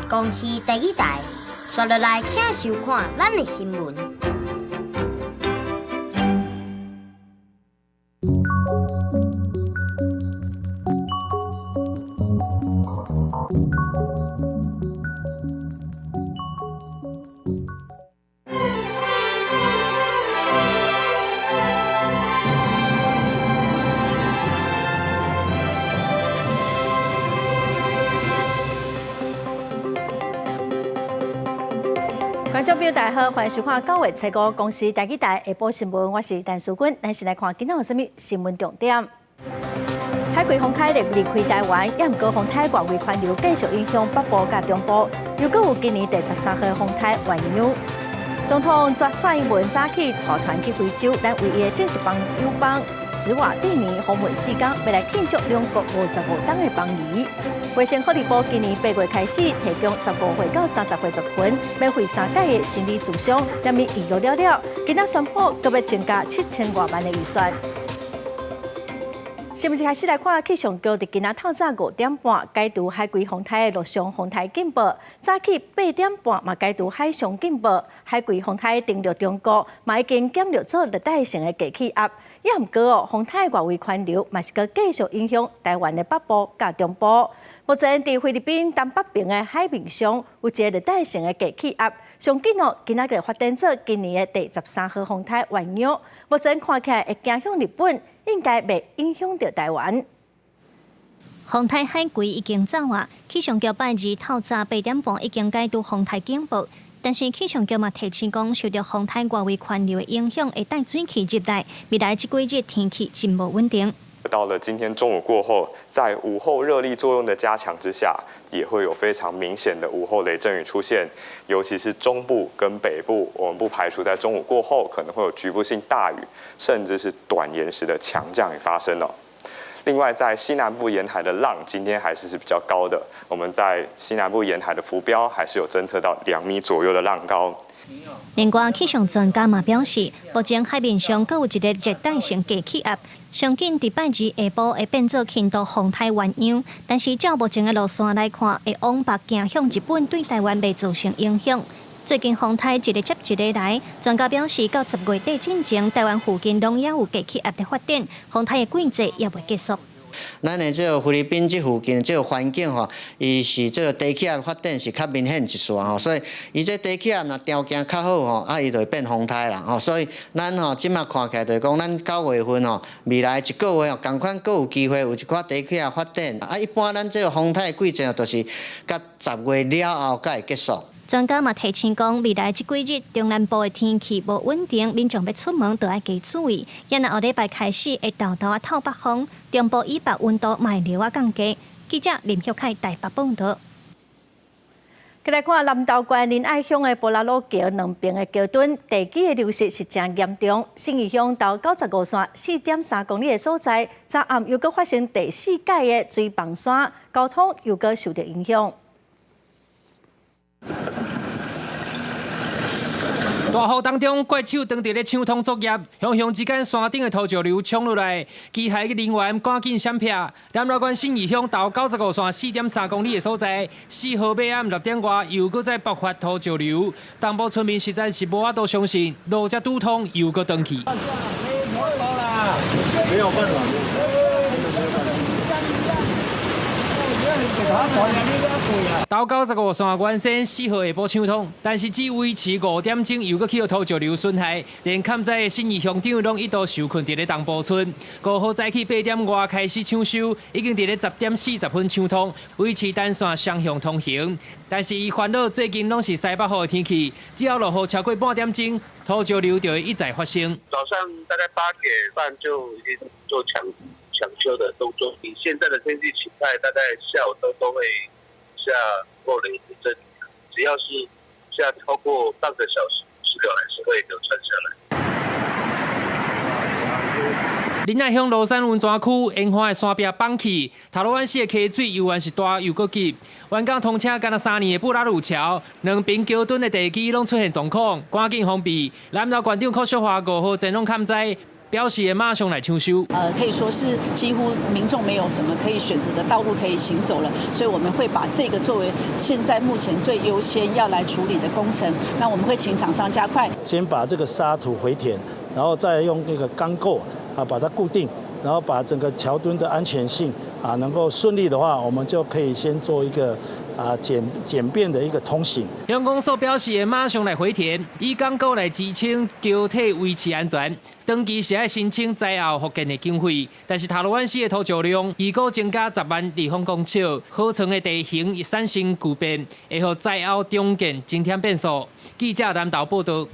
公視第二台，刷落來請收看咱的新聞。觀眾朋友大家好，歡迎收看9月初五公視台語台下晡新聞，我是陳淑君。咱先來看今仔有啥物新聞重點。海葵風颱離開台灣，也毋過風颱外圍環流繼續影響北部佮中部，又閣有今年第13號風颱鴛鴦。總統蔡英文早起帶團去非洲，咱唯一的正式邦友邦史瓦蒂尼訪問4天，欲來慶祝兩國55冬的邦誼。衛生福利部今年8月開始提供15歲到30歲族群免費3屆的心理諮商，連預約了了，今仔宣布閣欲增加7000外萬的預算。新聞一開始來看，氣象局佇今仔透早5點半解除海葵風颱的陸上風颱警報，早起8點半嘛解除海上警報。海葵風颱登陸中國，嘛已經減弱做熱帶性的低氣壓。也毋過哦，風颱外圍環流嘛是閣繼續影響台灣的北部佮中部。目前佇菲律賓東北邊的海面上有一个熱帶性的低氣壓，上緊哦，今仔日發展做今年的第13號風颱鴛鴦。目前看起來會行向日本。應該袂影響著台灣。風颱海葵已經走啊，氣象局拜二透早8點半已經解除風颱警報，但是氣象局嘛提醒講，受著風颱外圍環流的影響，會帶水汽入來，未來這幾日天氣真無穩定。到了今天中午過後，在午後熱力作用的加強之下，也會有非常明顯的午後雷陣雨出現，尤其是中部跟北部，我們不排除在中午過後可能會有局部性大雨，甚至是短延時的強降雨發生哦。另外，在西南部沿海的浪今天還是比較高的，我們在西南部沿海的浮標還是有偵測到2米左右的浪高。另外，氣象專家嘛表示，目前海面上閣有一个熱帶性低氣壓，上緊佇拜二下晡會變做輕度風颱鴛鴦，但是照目前的路線來看，會往北行向日本，對台灣袂造成影響。最近風颱一个接一个來，專家表示，到10月底進前，台灣附近攏猶有低氣壓佇發展，風颱的季節猶未結束。咱的這个菲律賓這附近這个環境吼，伊是這个低氣壓發展是較明顯一線吼，所以伊這低氣壓若條件較好吼，啊伊就會變風颱啦吼，所以咱吼這馬看起來就是講，咱9月份吼，未來一个月吼，仝款閣有機會有一寡低氣壓發展。啊，一般咱這个風颱季節就是到10月了後才會結束。專家嘛提醒講，未來這幾日中南部的天氣無穩定，民眾欲出門都愛加注意。也若後禮拜開始會沓沓仔透北風，中部以北溫度嘛會略仔降低。記者林玉凱台北報導。來看南投縣仁愛鄉的布拉魯橋兩邊的橋墩地基的流失是誠嚴重。信義鄉頭95線4.3公里的所在，昨暗又閣發生第四屆的水崩山，交通又閣受著影響。大雨當中，怪手當佇咧搶通作業，鄉鄉之間山頂的土石流衝落來，機械人員趕緊閃避。南投縣信義鄉頭95線4.3公里的所在，4號尾暗6點外又閣再爆發土石流，東部村民實在是無法度相信，路才拄通又閣斷去。沒有辦法。頭95線原先4號下晡搶通，但是只維持5點鐘又閣去予土石流損害，連崁仔的信義鄉長攏一度受困佇咧東埔村。5號早起8點外開始搶修，已經佇咧10點40分搶通，維持單線雙向通行。但是伊煩惱最近攏是西北雨的天氣，只要落雨超過半點鐘，土石流就會一再發生。早上大概8點半就已經做搶修的動作。以現在的天氣形態，大概下午都會下過雷陣雨，只要是下超過半個小時，石流還是會流竄下來。仁愛鄉蘆山溫泉區沿岸的山壁崩去，頭路灣市的溪水猶原是大又閣急。完工通車干焦3年的布拉魯橋，兩邊橋墩的地基攏出現狀況，趕緊封閉。南投縣長柯淑華5號前往勘災，表示會馬上來搶修。可以說是幾乎民眾沒有什麼可以選擇的道路可以行走了，所以我們會把這個作為現在目前最優先要來處理的工程。那我們會請廠商加快，先把這個沙土回填，然後再用那個鋼構啊把它固定，然後把整個橋墩的安全性啊能夠順利的話，我們就可以先做一個啊簡便的一個通行。鄉公所表示會馬上來回填，以鋼構來支撐橋體維持安全。長期是愛申請災後復建的經費，但是銅鑼灣市的土石量預估增加10萬立方公尺，河床的地形會產生巨變，會予災後重建增添變數。記者南投報道。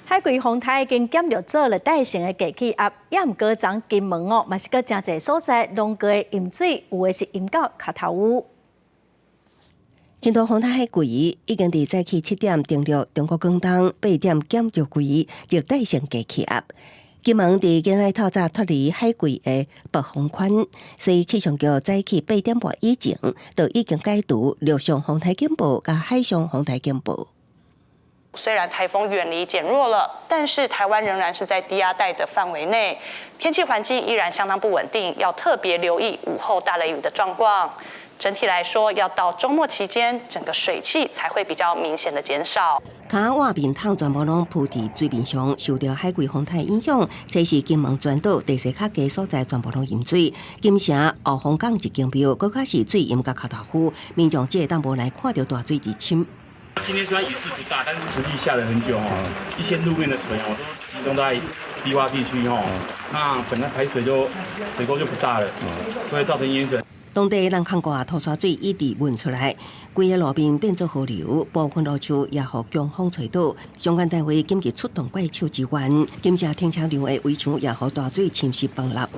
海葵風颱已經減弱做熱帶性的低氣壓，也毋過昨金門哦，嘛是閣誠濟所在攏閣淹水，有的是淹到跤頭有。輕度風颱海葵已經佇早起7點登陸中國廣東，8點減弱為熱帶性低氣壓。金門佇今日透早脫離海葵的暴風圈，所以氣象局早起8點半以前就已經解除陸上風颱警報佮海上風颱警報。雖然颱風遠離減弱了，但是台灣仍然是在低壓帶的範圍內，天氣環境依然相當不穩定，要特別留意午後大雷雨的狀況。整體來說，要到週末期間，整個水汽才會比較明顯的減少。跤碗麵桶全部攏浮佇水面上，受著海葵風颱影響，這是金門全島地勢較低所在，全部攏淹水。金城後豐港一間廟，閣較是水淹甲跤頭趺，民眾這會當無來看著大水入侵。今天雖然雨勢不大，但是持續下了很久哦，一些路面的水哦都集中在低窪地區哦，那本來排水就水溝就不大了，所以造成淹水。當地人看過土沙水一直噴出來，規個路面變做河流，部分路樹也予強風吹倒。相關單位緊急出動怪手支援，金城停車場的圍牆也予大水侵蝕崩落。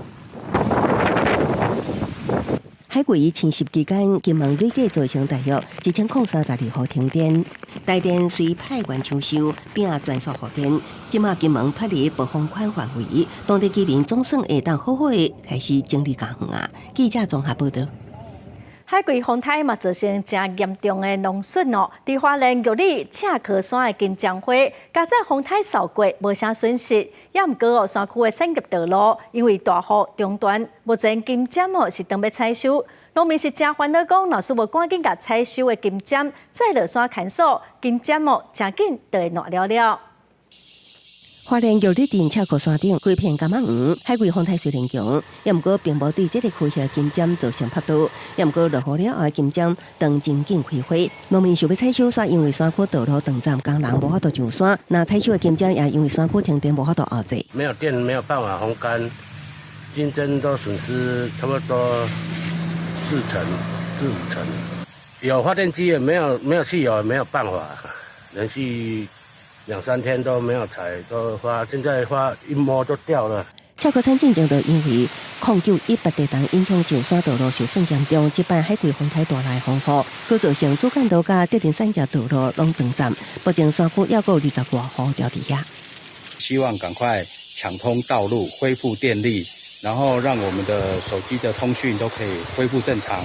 海葵侵襲期間，金門累計造成大約1032戶停電，台電隨派員搶修，並全速復電。這馬金門脫離暴風圈範圍，當地居民總算會當好好的開始整理家園啊！記者綜合報道。海葵風颱嘛造成誠嚴重的農損哦。佇花蓮玉里赤殼山的金針花，佳哉風颱掃過，無啥損失。也毋過哦，山區的產業道路因為大雨中斷，目前金針哦是當欲採收。農民是誠煩惱講，若是無趕緊共採收的金針載落山牽索，金針哦誠緊就會爛了了。花蓮玉里鎮赤殼山頂規片柑仔園，海葵風颱雖然強，也毋過並無對這個區域金針造成破壞。也毋過落雨了後，金針當真緊開花，農民想欲採收，煞因為山區道路斷閘，工人無法度上山。若採收的金針也因為山區停電，無法度後製。沒有電，沒有辦法烘乾，金針都損失差不多4成至5成。有發電機也沒有，沒有汽油，沒有辦法，連續兩三天都沒有採，都花，現在花一摸就掉了。赤殼山進前就因為0918地動影響上山道路受損嚴重，這擺海葵風颱帶來風雨，閣造成主幹道佮德林產業道路攏斷閘，目前山區猶閣有20外戶住佇遐。希望趕快搶通道路，恢復電力，然後讓我們的手機的通訊都可以恢復正常。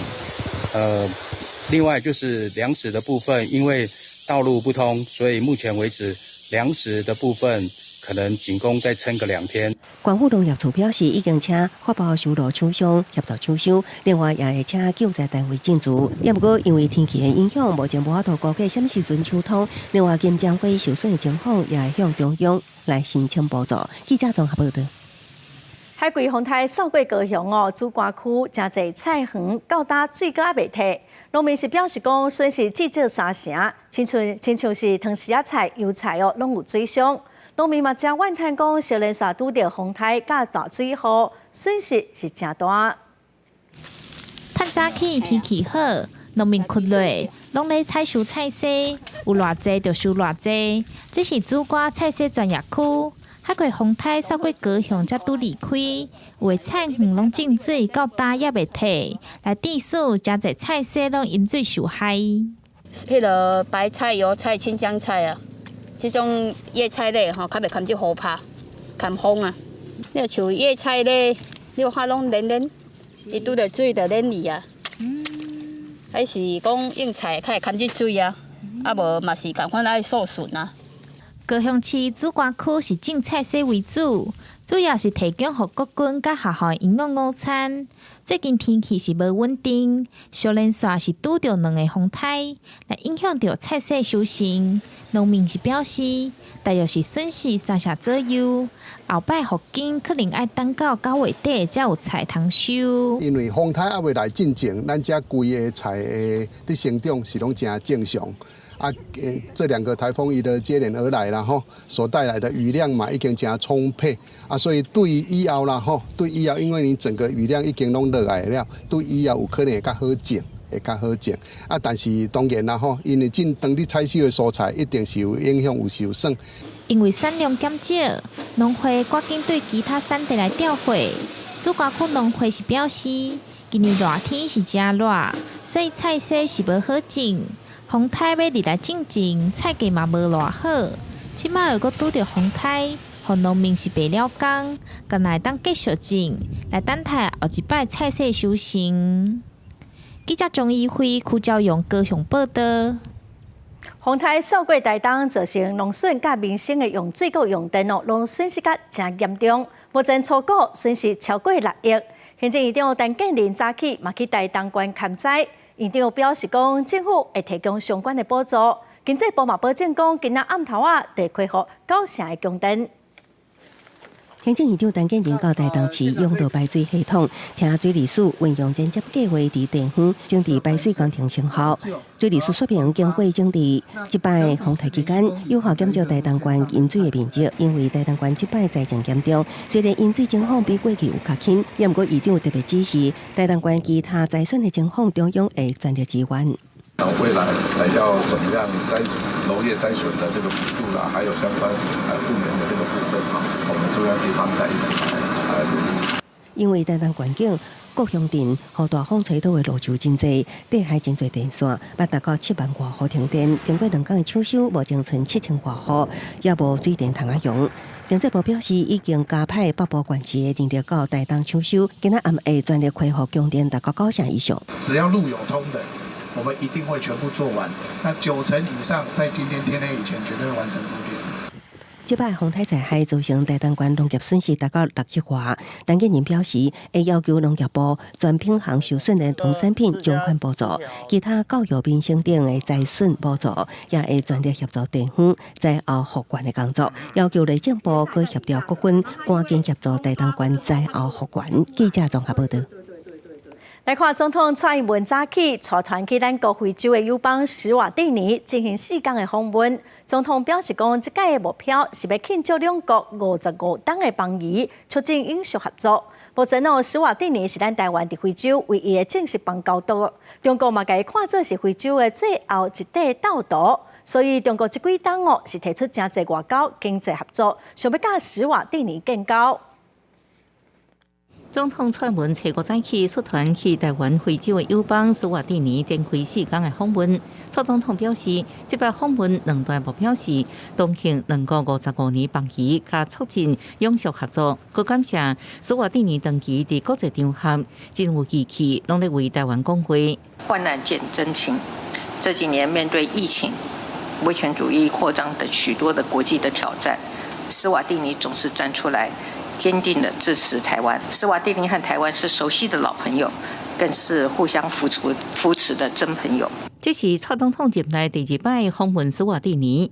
另外就是糧食的部分，因為道路不通，所以目前為止糧食的部分可能僅供再撐個2天。縣府農業處表示，已經請發包修路廠商協助搶修，另外也會請救災單位進駐。也毋過因為天氣的影響，目前無法度估計啥物時陣搶通。另外，金針花受損的情況也會向中央來申請補助。記者綜合報道。海葵風颱掃過高雄哦，梓官區誠濟菜園到今水閣猶未退。農民是表示講損失至少三成，親像是糖絲仔菜、油菜哦，攏有水傷。農民嘛誠怨嘆講，小連續拄著風颱佮大水雨，損失是誠大。趁早起天氣好，農民睏落，攏咧採收菜蒔，有偌濟就收偌濟。這是梓官菜蒔專業區，海葵風颱掃過高雄才拄離開，有的菜園攏浸水到今猶未退，來致使誠濟菜蒔攏淹水受害。彼个白菜、油菜、青江菜啊，這種葉菜類吼，較袂堪這雨拍，堪風啊。你像葉菜類，你看攏軟軟，伊拄著水就軟去啊。還是講用菜較會堪這水啊，啊無嘛是仝款愛受損啊。高雄市梓官區是種菜蒔為主，主要是提供予國軍佮學校營養午餐。最近天氣是無穩定，小連續是拄著兩個風颱，來影響著菜色收成。農民是表示，大約是損失三成左右。後擺復耕可能愛等到9月底才有菜通收。因為風颱猶未來進前，咱遮規个菜的佇生長是攏誠正常。啊，這兩個颱風伊都接連而來啦吼，所帶來的雨量嘛已經誠充沛啊，所以對以後啦吼，對以後因為你整個雨量已經攏落來了，對以後有可能會較好種，會較好種。啊，但是當然啦吼，因為進當地採收的蔬菜一定是有影響，有受損。因為產量減少，農會趕緊對其他產地來調貨。主歌區農會是表示，今年熱天是誠熱，所以菜色是無好種。風颱欲入來進前，菜價嘛無偌好。這擺又閣拄著風颱，予農民是白了工，干焦會當繼續種，來等待後一擺菜色收成。記者鍾怡輝、柯昭勇高雄報導。風颱掃過台東，造成農損佮民生的用水佮用電哦，攏損失甲誠嚴重。目前初估損失超過6億。行政院長陳建仁早起嘛去台東縣勘災。院長表示講，政府會提供相關的補助。經濟部嘛保證講，今仔暗頭仔就恢復九成的供電。行政院長陳建仁到台東市永樂排水系統，聽水利署運用前瞻計劃佇地方整治排水工程成效。水利署說明，經過整治，這擺風颱期間有效減少台東縣淹水的面積。因為台東縣這擺災情嚴重，雖然淹水情況比過去有較輕，毋過院長特別指示，台東縣其他災損的情況，中央會全力支援。未來要怎麼樣災農業災損的這個補助啦，還有相關復原的這個部分哈，我們中央地方再一起來努力。因為台東縣境各鄉鎮予大風吹倒的蘆洲真濟，地海真濟電線，捌達到7萬外戶停電。經過2工的搶修，目前賰7000外戶，也無水電通仔用。經濟部表示，已經加派北部縣市的人力到台東搶修，今仔暗會全力恢復供電達到九成以上。只要路有通的，我們一定會全部做完。那9成以上，在今天天黑以前，絕對會完成復電。這擺風颱災害造成台東縣農業損失達到6億外，陳建仁表示，會要求農業部全品項受損的農產品捐款補助，其他教育民生等的災損補助，也會全力協助地方災後復原的工作。要求內政部閣協調國軍，趕緊協助台東縣災後復原。記者綜合報導。來看總統蔡英文早起帶團去咱國非洲的友邦史瓦蒂尼進行4天的訪問。總統表示講，這擺的目標是欲慶祝兩國55冬的邦誼，促進永續合作。目前哦，史瓦蒂尼是咱台灣佇非洲唯一的正式邦交國，中國嘛共伊看做是非洲的最後一塊鬥土，所以中國這幾冬哦是提出誠濟外交經濟合作，想欲佮史瓦蒂尼建交。總統蔡英文初五早起率團去台灣非洲的友邦史瓦蒂尼展開4天的訪問。蔡總統表示，這擺訪問兩大目標是同慶兩國55年邦誼，佮促進永續合作。閣感謝史瓦蒂尼長期佇國際場合真有義氣，攏咧為台灣講話。患難見真情，這幾年面對疫情、威權主義擴張等許多的國際的挑戰，史瓦蒂尼總是站出來，堅定的支持台灣。史瓦帝尼和台灣是熟悉的老朋友，更是互相扶持扶持的真朋友。這是蔡總統任內第二擺訪問史瓦帝尼。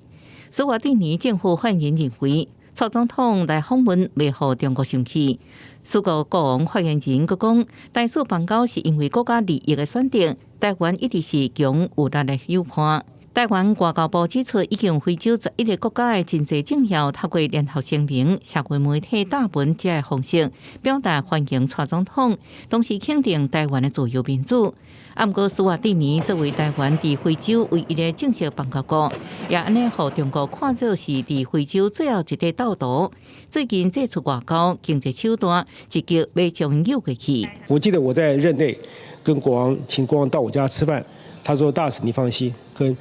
史瓦帝尼政府發言人認為，蔡總統來訪問袂予中國生氣。史國國王發言人閣講，台史邦交是因為國家利益的選擇，台灣一直是強有力的友伴。台灣外交部指出，已經非洲11個國家的真濟政要透過聯合聲明、社群媒體貼文這个方式，表達歡迎蔡總統，同時肯定台灣的自由民主。啊，毋過史瓦帝尼作為台灣佇非洲唯一的正式邦交國，也按呢予中國看做是佇非洲最後一塊鬥土。最近祭出外交經濟手段，一擊欲將𪜶扭過去。我記得我在任內跟國王請國王到我家吃飯。他說：“大使，你放心，跟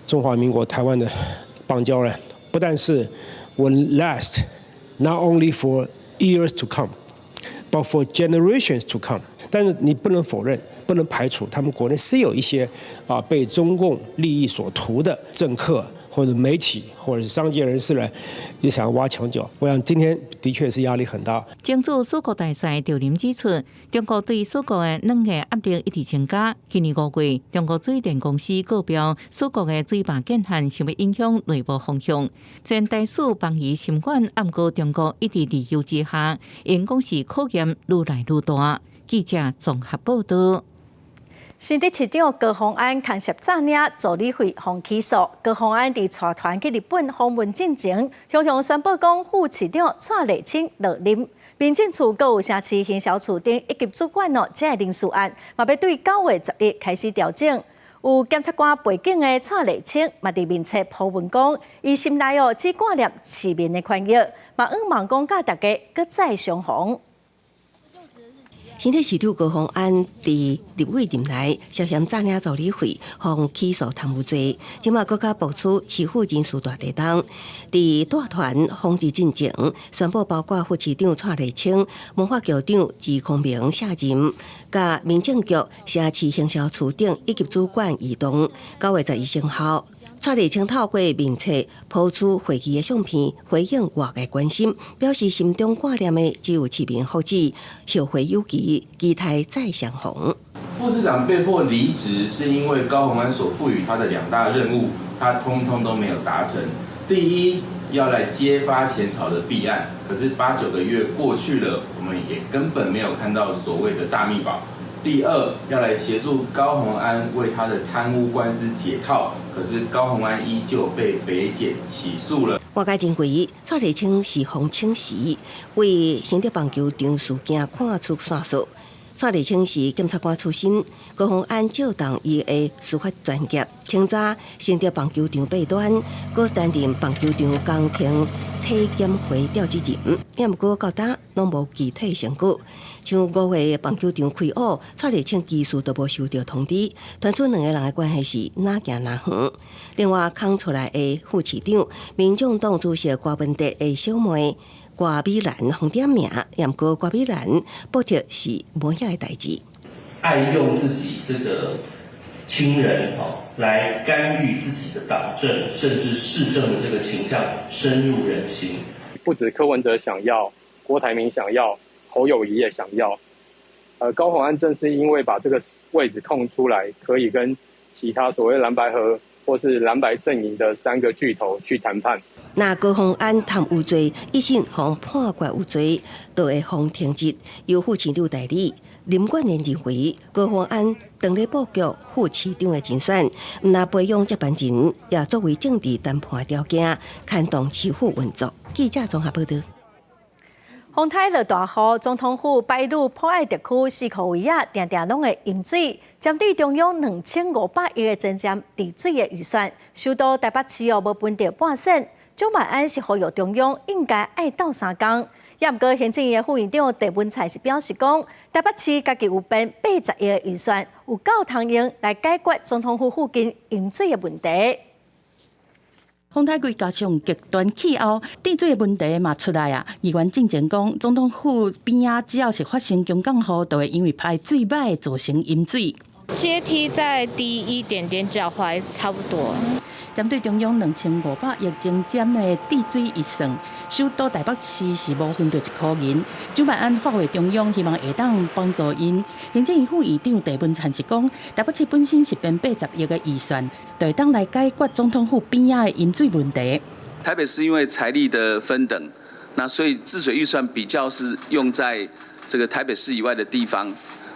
中華民國台灣的邦交呢，不但是 will last not only for years to come, but for generations to come。但是你不能否認，不能排除他們國內是有一些啊被中共利益所圖的政客，或者媒體或者是商界人士呢，也想挖牆腳。我想今天的確是壓力很大。前駐四國大使趙林指出，中國對四國的軟的壓力一直增加。今年5月，中國水電公司告標四國的水壩建旱，想欲影響內部風向。雖然台塑幫伊深管，毋過中國一直利誘之下，因講是考驗愈來愈大。記者綜合報道。新竹市長高虹安牽涉詐領助理費予起訴。高虹安佇帶團去日本訪問進前，雄雄宣布講副市長蔡麗清落任。民政處閣有城市行銷處長一級主管哦，這个人事案嘛欲對9月10日開始調整。有檢察官背景的蔡麗清嘛，佇面冊 po 文講，伊心內哦只掛念市民的權益，嘛向望講佮大家閣再相逢。新竹市長高虹安佇立委任內涉嫌詐領助理費，予起訴貪污罪，這馬閣較爆出市府人事大地動。佇帶團訪日進前，宣布包括副市長蔡麗清、文化局長徐康明卸任，佮民政局城市行銷處長一級主管異動，9月11生效。蔡麗清透過面冊拋出會議的相片，回應外界關心，表示心中掛念的只有市民福祉，後會有期，期待再相逢。副市長被迫離職，是因為高虹安所賦予他的兩大任務，他通通都沒有達成。第一，要來揭發前朝的弊案，可是八九個月過去了，我們也根本沒有看到所謂的大秘寶。第二，要來協助高虹安為他的貪污官司解套，可是高虹安依舊被北檢起訴了。外界認為蔡麗清是予請辭，為新竹棒球場事件看出線索。蔡麗清是檢察官出身，高虹安借動伊的司法專業，清查新竹棒球場弊端，閣擔任棒球場工程體檢會召集人，也毋過到今攏無具體成果。像5月棒球場開幕，蔡麗清其實都無收到通知，傳出兩個人的關係是若行若遠。另外，空出來的副市長，民眾黨主席郭文哲的小妹郭美蘭予點名，也毋過郭美蘭報稱是無遐的代誌。愛用自己這個親人哦來干預自己的黨政，甚至市政的這個傾向深入人心。不止柯文哲想要，郭台銘想要，侯友宜也想要。高虹安正是因為把這個位置空出來，可以跟其他所謂藍白合或是藍白陣營的三個巨頭去談判。若高虹安貪污罪一審予判決有罪，就會予停職，由副市長代理。林冠英認為高虹安當咧布局副市長的競選，毋但培養接班人，也作為政治談判條件，牽動市府運作。記者綜合報道。風颱落大雨，總統府白鷺埔愛特區四箍圍仔，定定攏會淹水。針對中央2500億的前瞻治水的預算，首都台北市哦無分著半仙。蔣萬安是呼籲中央應該愛鬥相共。也毋過行政院副院長鄭文燦是表示講，台北市家己有編80億的預算，有夠通用來解決總統府附近淹水的問題。風颱季加上極端氣候，治水的問題嘛出來啊！議員進前講，總統府邊仔只要是發生強降雨，就會因為排水䆀造成淹水。階梯再低一點點，腳踝差不多。針對中央2500億前瞻的治水預算，首都台北市是無分著一箍銀。蔣萬安發話中央，希望會當幫助𪜶。行政院副院長鄭文燦是講，台北市本身是編80億的預算，就會當來解決總統府邊仔的淹水問題。台北市因為財力的分等，那所以治水預算比較是用在這個台北市以外的地方。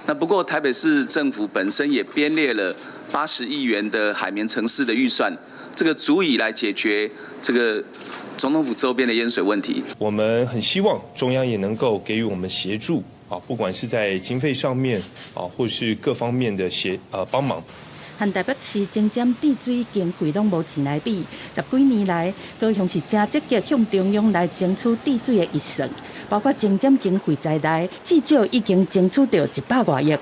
那不過台北市政府本身也編列了80億元的海綿城市的預算。這個足以來解決這個總統府周邊的淹水問題。我們很希望中央也能夠給予我們協助啊，不管是在經費上面啊，或是各方面的協幫忙。和台北市前瞻治水經費攏無錢來比，十幾年來高雄是誠積極向中央來爭取治水的預算，包括前瞻經費在內，至少已經爭取著100外億。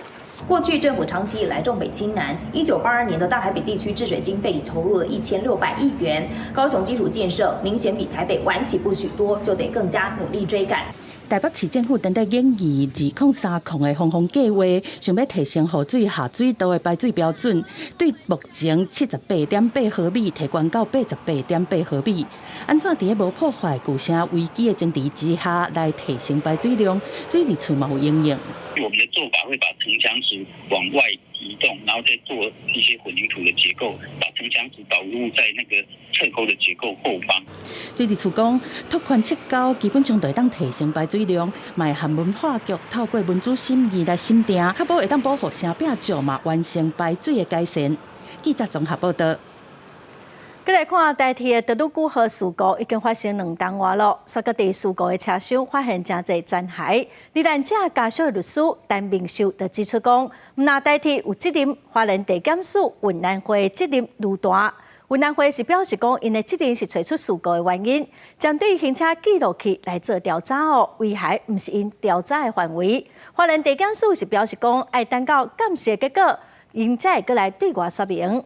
過去政府長期以來重北輕南，1982年的大台北地區治水經費已投入了1600億元，高雄基礎建設明顯比台北晚起步許多，就得更加努力追趕。台北市政府針對研擬2030的防風計劃，想欲提升雨水下水道的排水標準，對目前78.8毫米提懸到88.8毫米。按怎佇咧無破壞舊城危機的前提之下來提升排水量，水利署嘛有應用。我們的做法會把城牆石往外移動，然後再做一些混凝土的結構，把城牆石導入在那個側溝的結構後方。水利署講，拓寬測溝基本上就會當提升排水量，嘛會和文化局透過文資審議來審定，確保會當保護城壁石嘛完成排水的改善。記者綜合報道。閣來看台鐵的太魯閣號事故已經發生2冬外咯，煞閣佇事故的車廂發現誠濟殘骸。罹難者家屬的律師陳明秀就指出講，毋但台鐵有責任，花蓮地檢署、運安會責任愈大。運安會是表示講，𪜶的責任是揣出事故的原因，針對行車記錄器來做調查哦，遺骸毋是𪜶調查的範圍。花蓮地檢署是表示講，愛等到鑑識結果，𪜶才會閣來對外說明。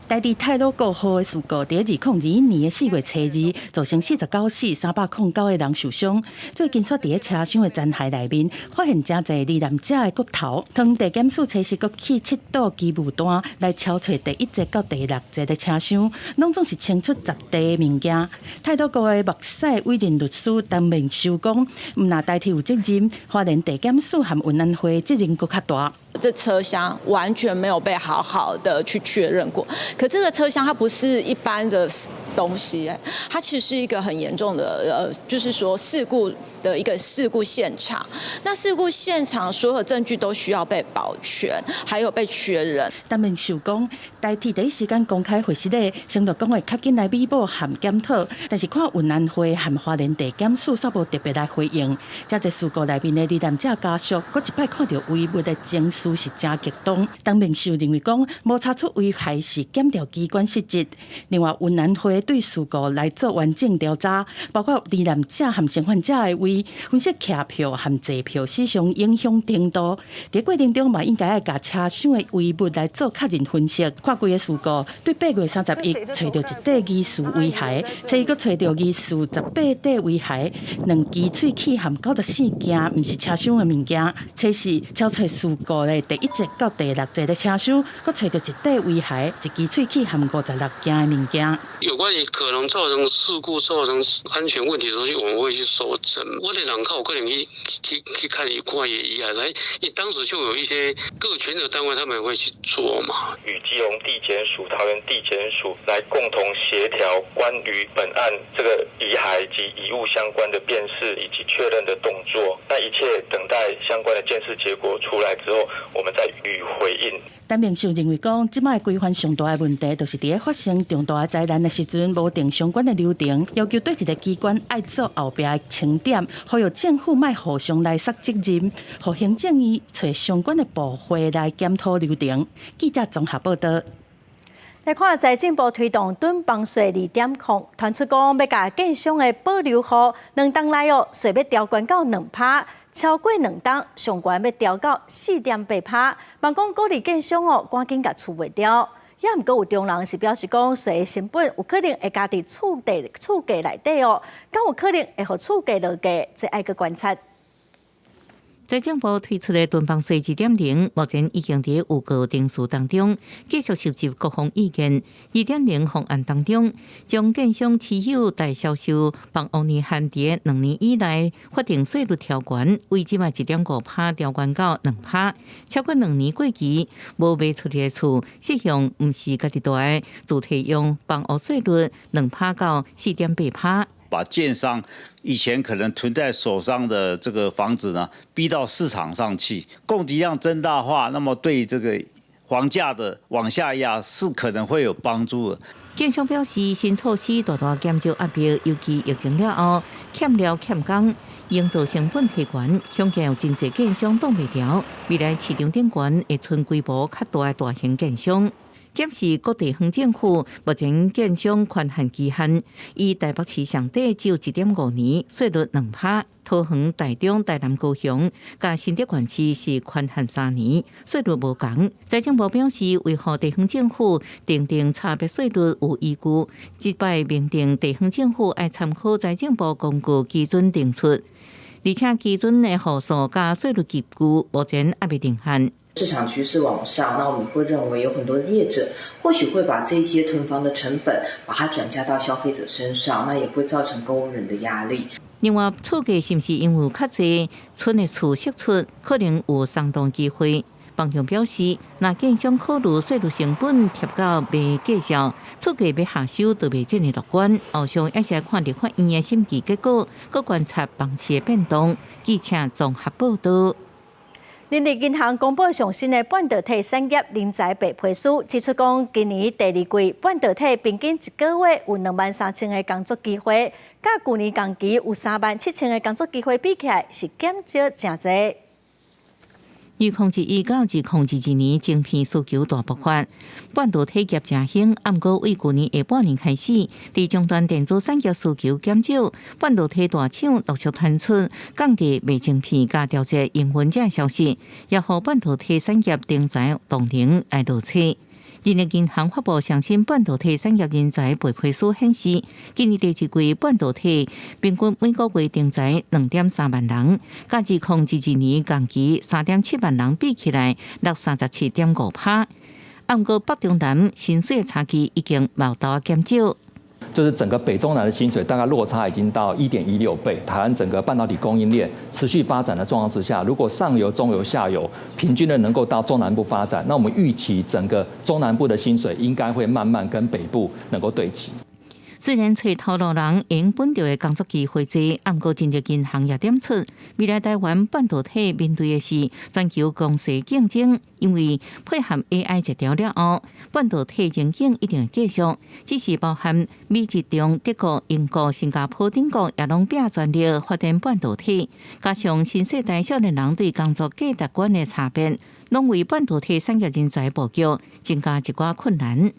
台鐵太魯閣號的事故，佇2021年的4月初2，造成49死309個人受傷。最近煞佇咧車廂的殘骸內面，發現誠濟罹難者的骨頭。當地檢署初時閣去7堵機務單來搜揣第一節到第六節的車廂，攏總是清出10塊物件。太魯閣的目屎委任律師陳明修講，毋但台鐵有責任，花蓮地檢署和運安會責任閣較大。這車廂完全沒有被好好的去確認過，可這個車廂它不是一般的東西，它其實是一個很嚴重的，就是說事故的一個事故現場。那事故現場所有證據都需要被保全，還有被確認。陳明秀講，台鐵第一時間公開回實咧，承諾講會較緊來彌補和檢討，但是看運安會和花蓮地檢署煞無特別來回應。這個事故內面的罹難者家屬，閣一擺看著遺物的情緒是誠激動。陳明秀認為講，無查出遺骸是檢調機關失職。另外，運安會對事故來做完整調查，包括罹難者和生還者的位，分析車票和坐票死傷影響程度。佇過程中嘛，應該愛共車廂的遺物來做確認分析。看規个事故，對8月31揣著一塊疑似遺骸，初二閣揣著疑似18塊遺骸，兩支喙齒含94件，毋是車廂的物件。初四搜揣事故的第一節到第六節的車廂，閣揣著一塊遺骸，一支喙齒含56件的物件。有關於可能造成事故、造成安全問題的東西，我們會去搜證。我的人靠，我可能去看一看遺骸，來，你當時就有一些各權責單位，他們會去做嘛。與基隆地檢署、桃園地檢署來共同協調關於本案這個遺骸及遺物相關的辨識以及確認的動作。那一切等待相關的鑑識結果出來之後，我們再予以回應。陳明秀認為講，這擺規範上大的問題，就是佇咧發生重大的災難的時陣，無定相關的流程，要求對一个機關愛做後壁的清點，呼籲政府莫互相來捒責任，予行政院揣相關的部會來檢討流程。記者綜合報道。來看財政部推動囤房稅2.0，傳出講欲共建商的保留戶2冬內哦，稅欲調懸到2%，超過2冬，上懸欲調到4.8%。望講鼓勵建商哦，趕緊共厝賣掉。也毋過有中人是表示講，稅的成本有可能會加佇厝價內底哦，敢有可能會予厝價落價，這愛閣觀察。財政部推出的囤房稅2.0，目前已經佇預告程序當中，繼續收集各方意見。2.0方案當中，將建商持有待銷售房屋年限佇2年以內，法定稅率調懸，為這擺1.5%調懸到2%，超過2年過期無賣出去的厝，適用毋是家己住的，自提用房屋稅率2%到4.8%。把建商以前可能囤在手上的這個房子呢，逼到市場上去，供給量增大化，那麼對這個房價的往下壓是可能會有幫助的。建商表示，新措施大大減少壓力，尤其疫情了後，欠料欠工，營造成本提懸，恐驚有真濟建商擋袂牢。未來市場頂懸會賰規模較大的大型建商。檢視各地方政府目前建商寬限期限，以台北市上短只有1.5年，稅率2%；桃園、台中、台南、高雄佮新竹縣市是寬限3年，稅率無仝。財政部表示，為予地方政府訂定差別稅率有依據，這擺明定地方政府愛參考財政部公告基準定出，而且基準的戶數佮稅率級距目前猶未定案。市場趨勢往上，那我們會認為有很多業者或許會把這些囤房的成本，把它轉嫁到消費者身上，那也會造成購屋人的壓力。另外，厝價是毋是因為較濟新的厝釋出，可能有鬆動機會。房仲表示，若建商考慮稅率成本貼到袂計數，厝價欲下修就袂遮爾樂觀。後續猶是看立法院的審議結果，閣觀察房市的變動。記者綜合報道。人力銀行公布上新的半導體產業人才白皮書，指出講今年第二季半導體平均一個月有23,000個工作機會，佮舊年同期有37,000個工作機會比起來，是減少誠濟。2021到2022年，晶片需求大爆發，半導體業誠興。毋過對舊年下半年開始，佇終端電子產業需求減少，半導體大廠陸續傳出降低賣晶片佮調節營運這消息，也予半導體產業人才動能來落車。人力銀行發布上新半導體產業人才白皮書顯示，今年第二季半導體平均每個月徵才2.3萬人，佮2022年同期3.7萬人比起來，落37.5%。毋過北中南薪水的差距已經毛豆減少。就是整個北中南的薪水大概落差已經到1.16倍。台灣整個半導體供應鏈持續發展的狀況之下，如果上游、中游、下游平均的能夠到中南部發展，那我們預期整個中南部的薪水應該會慢慢跟北部能夠對齊。雖然揣頭路人用本地的工作機會濟，毋過人力銀行也點出，未來台灣半導體面對的是全球強勢競爭，因為配合 AI 熱潮了後，半導體前景一定會繼續，只是包含美日中、德國、英國、新加坡等國也攏拚全力發展半導體，加上新世代少年人對工作價值觀的差別，攏為半導體產業人才布局增加一寡困難。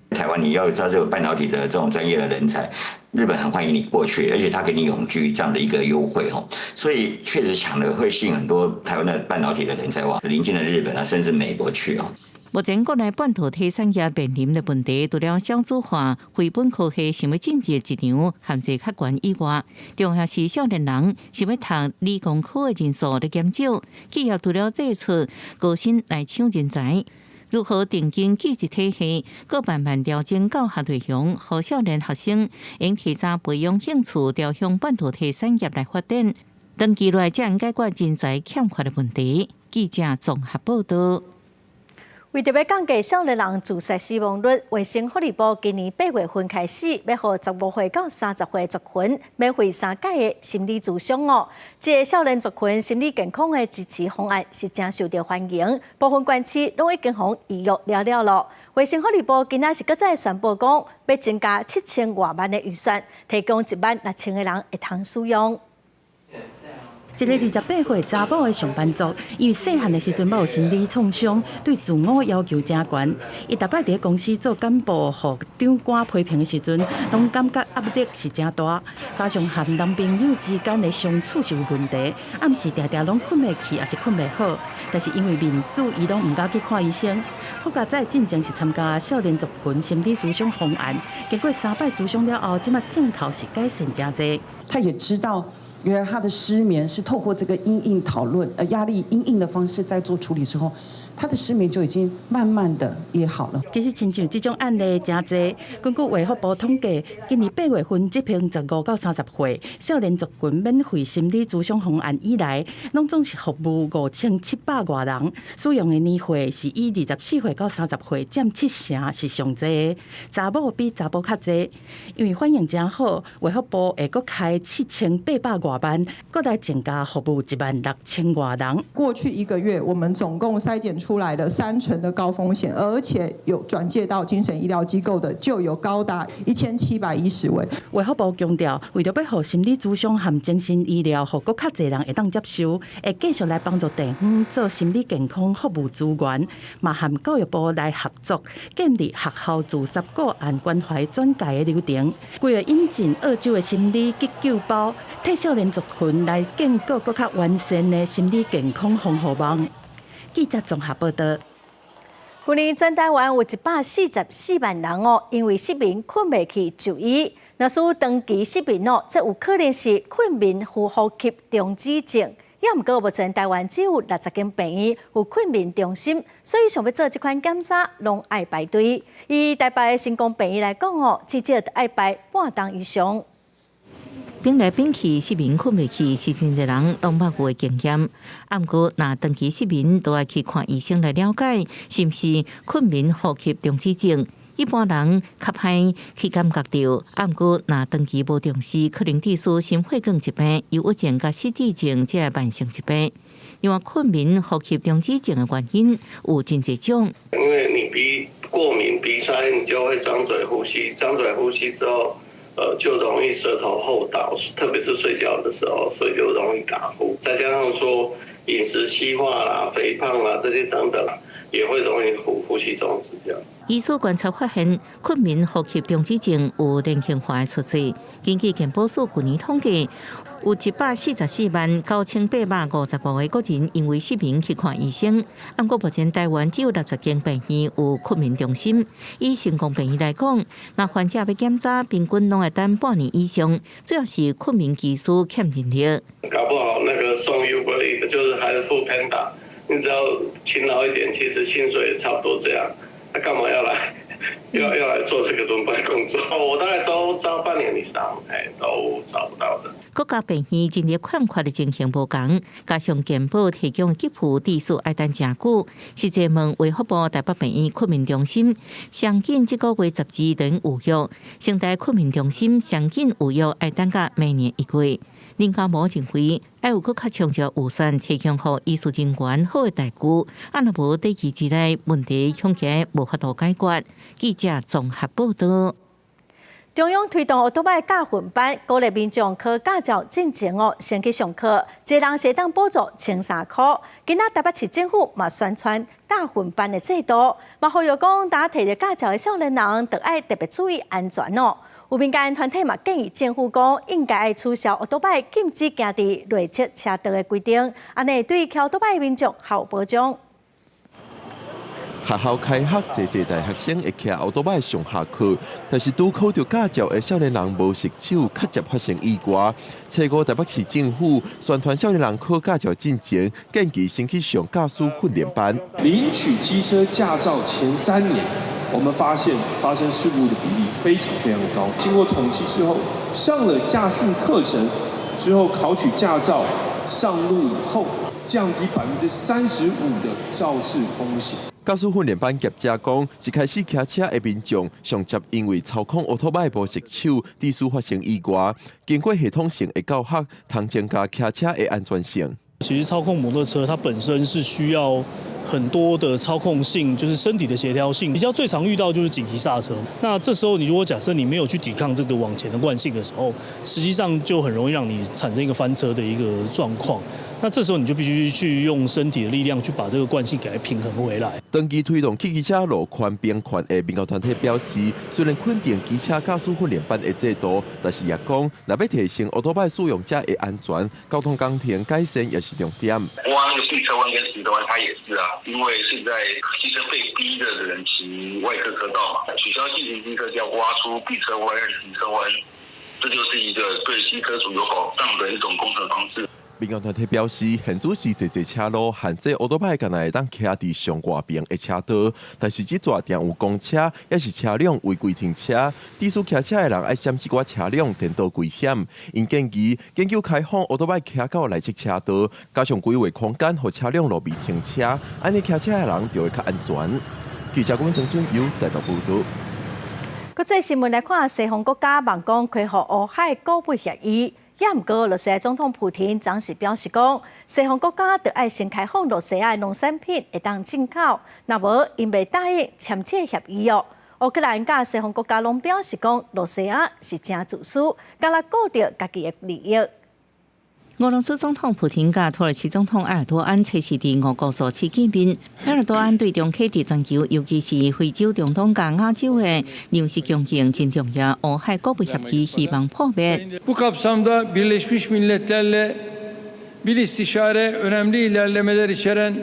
台灣你要招這個半導體的這種專業的人才，日本很歡迎你過去，而且他給你永居這樣的一個優惠吼，所以確實搶的會吸引很多台灣的半導體的人才往鄰近的日本啊，甚至美國去哦。目前國內半導體產業面臨的問題，除了少子化、非本科系想欲進入職場限制較懸以外，重要是少年人想欲讀理工科的人數咧減少，企業除了祭出高薪來搶人才。如何定經技職體系，閣慢慢調整教學內容，予少年學生會提早培養興趣，朝向半導體產業來發展，長期來才能解決人才欠缺的問題。記者綜合報道。為著欲降低少年人自殺死亡率，衛生福利部今年8月份開始，欲予15歲到30歲族群免費三擺的心理諮商哦。這個少年族群心理健康的支持方案是誠受著歡迎，部分縣市攏已經予預約了了囉。衛生福利部今仔是閣再宣布講，欲增加7000外萬的預算，提供1萬6千個人會通使用。一个28歲查某的上班族，因為細漢的時陣捌有心理創傷，對自我要求誠懸。伊逐擺佇公司做幹部，予長官批評的時陣，攏感覺壓力是誠大。加上和男朋友之間的相處是有問題，暗時定定攏睏袂去，抑是睏袂好。但是因為面子，伊攏毋敢去看醫生。好佳哉進前是參加少年族群心理諮商方案，經過三擺諮商了後，這馬症頭是改善誠濟。他也知道。原來他的失眠是透過這個因應討論，壓力因應的方式在做處理之後，他的失眠就已經慢慢的也好了。其實親像這種案例誠濟，根據衛福部統計，今年8月份執行15到30歲少年族群免費心理諮商方案以來，攏總是服務5700外人，使用的年歲是以24歲到30歲佔七成是上濟，查某比查埔較濟。因為反應誠好，衛福部會閣開7800外萬，閣來增加服務1萬6千外人。過去一個月，我們總共篩檢出出來的三成的高風險，而且有轉介到精神醫療機構的就有高達1710位。衛福部強調，為著欲予心理諮商和精神醫療，予閣較濟人會當接受，會繼續來幫助地方做心理健康服務資源，嘛和教育部來合作，建立學校自殺個案關懷轉介的流程，規劃引進澳洲的心理急救包，替少年族群來建構閣較完善的心理健康防護網。記者綜合報道。去年全台灣有144萬人哦，因為失眠睏袂去就醫。若是長期失眠哦，這有可能是困眠呼吸中止症。也毋過目前台灣只有60間病院有困眠中心，所以想欲做這款檢查，攏愛排隊。以台北的成功病院來講哦，至少愛排半冬以上。變來變去，失眠睏袂去，是真濟人攏捌過的經驗。啊，毋過若長期失眠，都愛去看醫生來了解，是毋是困眠呼吸中止症。一般人較歹去感覺著，啊，毋過若長期無重視，可能致使心血管疾病、憂鬱症佮失智症這慢性疾病。另外，困眠呼吸中止症的原因有真濟種。因為你鼻過敏、鼻塞，你就會張嘴呼吸，張嘴呼吸之後，就容易舌頭後倒，特別是睡覺的時候，所以就容易打呼。再加上說飲食西化啦、肥胖啦這些等等，也會容易呼吸中止這樣。醫師觀察發現，困眠呼吸中止症有年輕化的趨勢。根據健保署舊年統計，有144萬9855個國人因為失眠去看醫生。毋過目前台灣只有60間病院有困眠中心。以成功病院來講，若患者欲檢查，平均攏愛等半年以上。主要是困眠技師欠人力。搞不好那個送 Uber Eats 就是還是 foodpanda，你只要勤勞一點，其實薪水也差不多這樣。他幹嘛要來，要來做這個輪班工作？我大概都招半年以上，哎，都找不到的。國家病院人力欠缺的情形無仝，加上健保提供給付至少愛等誠久。實際問衛福部台北病院困眠中心，上緊這個月12日預約，成大困眠中心上緊預約愛等到明年1月。林家模認為，愛有閣較充足預算提供予醫術人員好的待遇，啊若無短期之內問題恐驚無法度解決。記者綜合報道。中央推動歐多擺駕訓班，鼓勵民眾考駕照進前哦，先去上課，一人會當補助1300箍。今仔台北市政府嘛宣傳駕訓班的制度，嘛呼籲講，當提著駕照的少年人，著愛特別注意安全哦。有民間團體嘛建議政府講，應該愛取消歐多擺禁止行佇內側車道的規定，按呢對騎歐多擺的民眾較有保障。學校開學，濟濟大學生會騎歐多擺上下課，但是拄考著駕照的少年人無熟手，較捷發生意外。初五台北市政府宣傳少年人考駕照進前，建議先去上駕駛訓練班。領取機車駕照前3年，我們發現發生事故的比例非常非常高。經過統計之後，上了駕訓課程之後，考取駕照上路以後，降低35%的肇事風險。駕駛訓練班業者講，一開始騎車的民眾上捷因為操控歐托擺無熟手，致使發生意外。經過系統性的教學，通增加騎車的安全性。其實操控摩托車，它本身是需要很多的操控性，就是身體的協調性。比較最常遇到就是緊急剎車。那這時候你如果假設你沒有去抵抗這個往前的慣性的時候，實際上就很容易讓你產生一個翻車的一個狀況。那這時候你就必須去用身體的力量去把這個慣性給它平衡回來。長期推動汽機車路權平權的民間團體表示，雖然肯定機車駕駛訓練班的制度，但是也講，若欲提升歐多擺使用者的安全，交通工程改善也是重點。挖那個避車彎跟行車彎，它也是啊，因為現在機車被逼的人騎外側車道嘛，取消禁行機車就要挖出避車彎、行車彎，這就是一個對機車主有保障的一種工程方式。民間團體表示，現主是濟濟車路限制歐多擺，干焦會當騎佇上外邊的車道，但是這逝定有公車，抑是車輛違規停車，致使騎車的人愛閃這寡車輛，顛倒危險。𪜶建議研究開放歐多擺騎到內側車道，加上規劃空間，予車輛路面停車，按呢騎車的人就會較安全。記者郭曾俊友台北報導。國際新聞來看，西方國家望講恢復烏海股票協議。也毋過，羅西亞總統普廷當時表示講，西方國家著愛先開放羅西亞農產品會當進口，若無𪜶袂答應簽這協議哦。烏克蘭佮西方國家攏表示講，羅西亞是誠自私，干焦顧著家己的利益。俄羅斯總統普廷佮土耳其總統埃爾多安初四佇吳哥蘇市見面。埃爾多安對中企佇全球，尤其是非洲、中東佮亞洲的糧食供應真重要。烏海穀物協議希望破滅。 Bu kapsamda Birleşmiş Milletler'le bir istişare önemli ilerlemeler içeren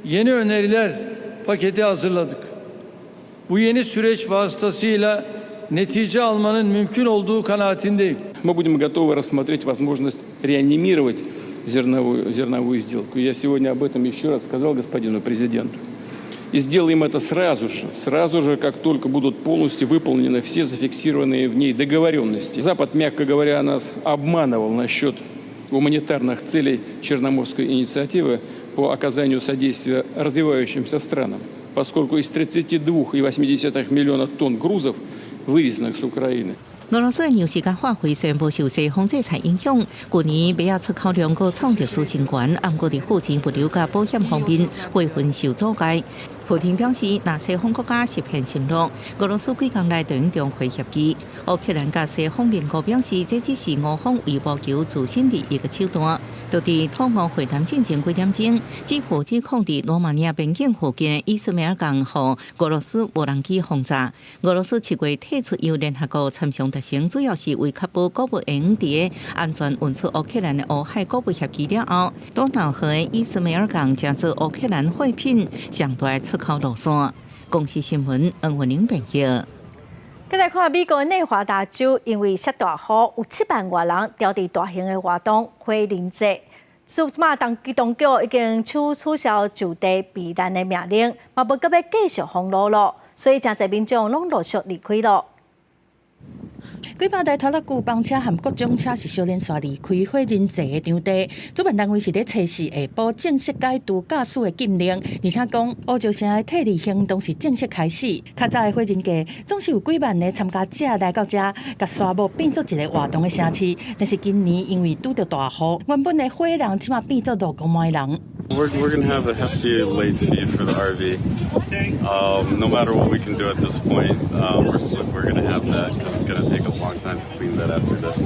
yeni öneriler paketi hazırladık. Bu yeni süreç vasıtasıyla netice almanın mümkün olduğu kanaatindeyim. Мы будем готовы рассмотреть возможность реанимировать зерновую сделку. Я сегодня об этом еще раз сказал господину президенту. И сделаем это сразу же, как только будут полностью выполнены все зафиксированные в ней договоренности. Запад, мягко говоря, нас обманывал насчет гуманитарных целей Черноморской инициативы по оказанию содействия развивающимся странам, поскольку из 32,8 миллиона тонн грузов, вывезенных с Украины, 俄羅斯的糧食佮化肥雖然無受西方制裁影響，舊年麥仔出口量閣創歷史新高，毋過佇貨錢物流佮保險方面過分受阻礙。普廷表示，若西方國家實現承諾，俄羅斯幾工內就會重回協議。烏克蘭佮西方鄰國表示，這只是俄方為謀求自身利益的手段。就佇土俄會談進前幾點鐘，基輔指控佇羅馬尼亞邊境附近的伊斯梅爾港予俄羅斯無人機轟炸。俄羅斯7月退出由聯合國參詳達成，主要是為確保穀物會用佇安全運出烏克蘭的烏海穀物協議了後，多瑙河的伊斯梅爾港成做烏克蘭貨品上大出口路線。公視新聞，黃文玲編譯。閣來看美國內華達州，因為落大雨，有7萬外人牢佇大型的活動火人節。這馬當局當局已經取消就地避難的命令，嘛無閣欲繼續封路囉，所以誠濟民眾攏陸續離開囉。幾百台拖拉機、泵車和各種車是相連紲離開火人節的場地。主辦單位是佇初四下晡正式解除駕駛的禁令，而且講烏石城的撤離行動是正式開始。較早的火人節總是有幾萬個參加者來到遮，共沙漠變做一個活動的城市。但是今年因為拄著大雨，原本的火人這馬變做路公的人。 We're going to have a hefty late fee for the RV. No matter what we can do at this point, we're going to have that because it's going to take a long time to clean that after this.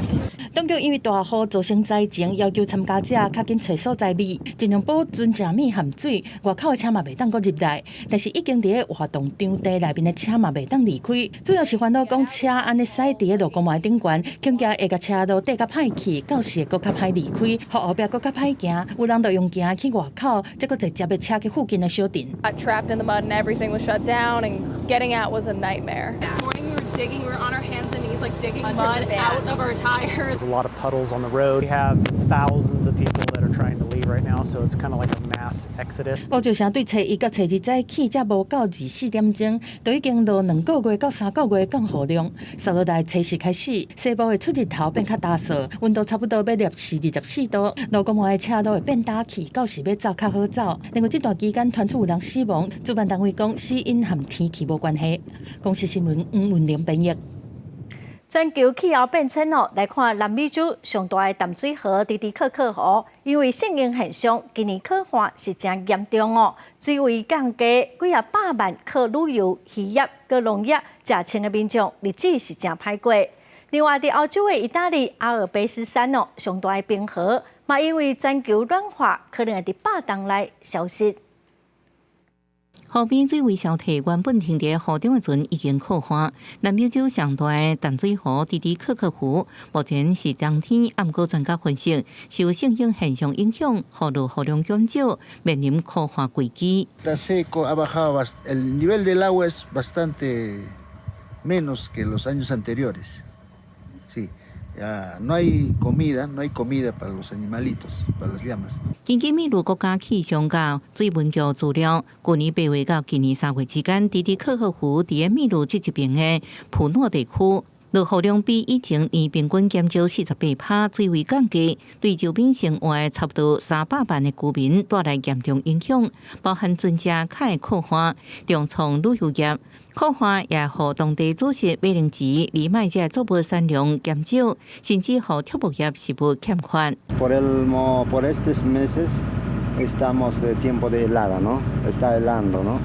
當局因為大雨造成災情，要求參加者較緊揣所在避，盡量保存食物和水。外口的車嘛袂當閣入來，但是已經佇咧活動場地內面的車嘛袂當離開。主要是煩惱講車按呢駛佇咧路公園頂懸，恐驚會共車路硩較歹去，到時會閣較歹離開，予後壁閣較歹行。有人就用行去外口，才閣坐接的車去附近的小鎮。 Got trapped in the mud and everything was shut down, and getting out was a nightmare. This morning we were digging, we were on our hands and knees, like digging mud out of our tires. There's a lot of puddles on the road. We have thousands of people that are trying to leave right now, so it's kind of like a mass exodus. 烏石城對初一到初二早起，才無夠24點鐘，就已經落2個月到3個月降雨量。紲落來初四開始，西部會出日頭變較焦燥，溫度差不多欲攝氏24度。路公園的車路會變焦去，到時欲走較好走。另外，這段期間傳出有人死亡，主辦單位講死因和天氣無關係。公視新聞黃文玲編譯。全球氣候變遷哦，來看南美洲上大的淡水河蒂蒂克克湖，因為聖嬰現象，今年洘旱是誠嚴重哦，水位降低幾仔百萬靠旅遊、漁業、佮農業食穿的民眾，日子是誠歹過。另外，佇歐洲的意大利阿爾卑斯山哦，上大的冰河嘛，因為全球暖化，可能會佇100冬內消失。河邊水位消退，原本停佇湖中的船已經洘旱。南美洲上大的淡水湖蒂蒂克克湖，目前是冬天，毋過專家分析，受聖嬰現象影響，河落雨量減少，面臨洘旱危機。 Está seco, ha bajado, el nivel del agua es bastante menos que los años anteriores. Sí. Ya no hay comida, no hay comida para los animalitos, para las llamas. 根據秘魯國家氣象佮水文局資料，舊年8月到今年3月之間，蒂蒂克克湖佇秘魯這一邊的普諾地區，落雨量比以前年平均減少48%，水位降低，對周邊生活差不多300萬的居民帶來嚴重影響，包含船隻較會靠岸、重創旅遊業。靠岸也予當地主食馬鈴薯、藜麥這作物產量減少，甚至予畜牧業食物欠缺。 Por estos meses estamos de tiempo de helada, ¿no? Está helando, ¿no?